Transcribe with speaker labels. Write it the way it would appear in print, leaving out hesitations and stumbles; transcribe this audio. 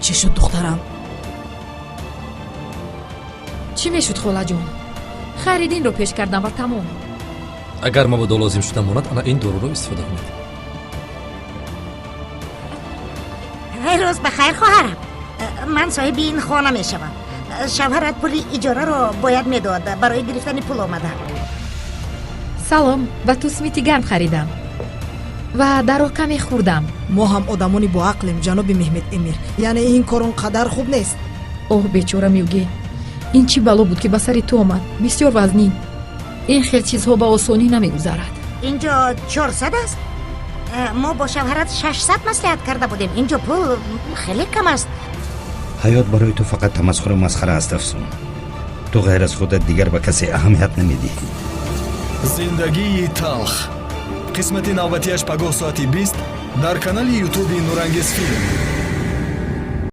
Speaker 1: Чӣ шуд, духтарам?
Speaker 2: Чӣ мешуд, холаҷон? Хайриддинро пеш кардам ва тамом.
Speaker 3: Агар мабодо лозим шуда монад, ана ин доруро истифода кунед.
Speaker 4: Рӯз ба хайр, хоҳарам. Ман соҳиби ин хона мешавам. Шавҳарат пули иҷораро бояд медод, барои гирифтани пул омадам.
Speaker 2: Салом, ба ту смити гарм харидам ва дар роҳ каме хӯрдам.
Speaker 1: Мо ҳам одамони боақлем, ҷаноби Меҳмед Эмир. Яъне ин кор он қадар хуб нест.
Speaker 2: Оҳ, бечора Мюге, ин чӣ бало буд, ки ба сари ту омад? Бисёр вазнин. Ин хел чизҳо ба осонӣ намегузарад.
Speaker 4: Инҷо 400 аст. Мо бо шавҳарат 600 маслиҳат карда будем. Инҷо пул хеле кам аст.
Speaker 5: Ҳаёт барои ту фақат тамасхуру масхара аст, Афсун. Ту ғайр аз худат дигар ба касе аҳамият намедиҳӣ.
Speaker 6: Зиндагии талх, қисмати навбатиаш пагоҳ соати 20 дар канали Ютуби Нурангез Филм.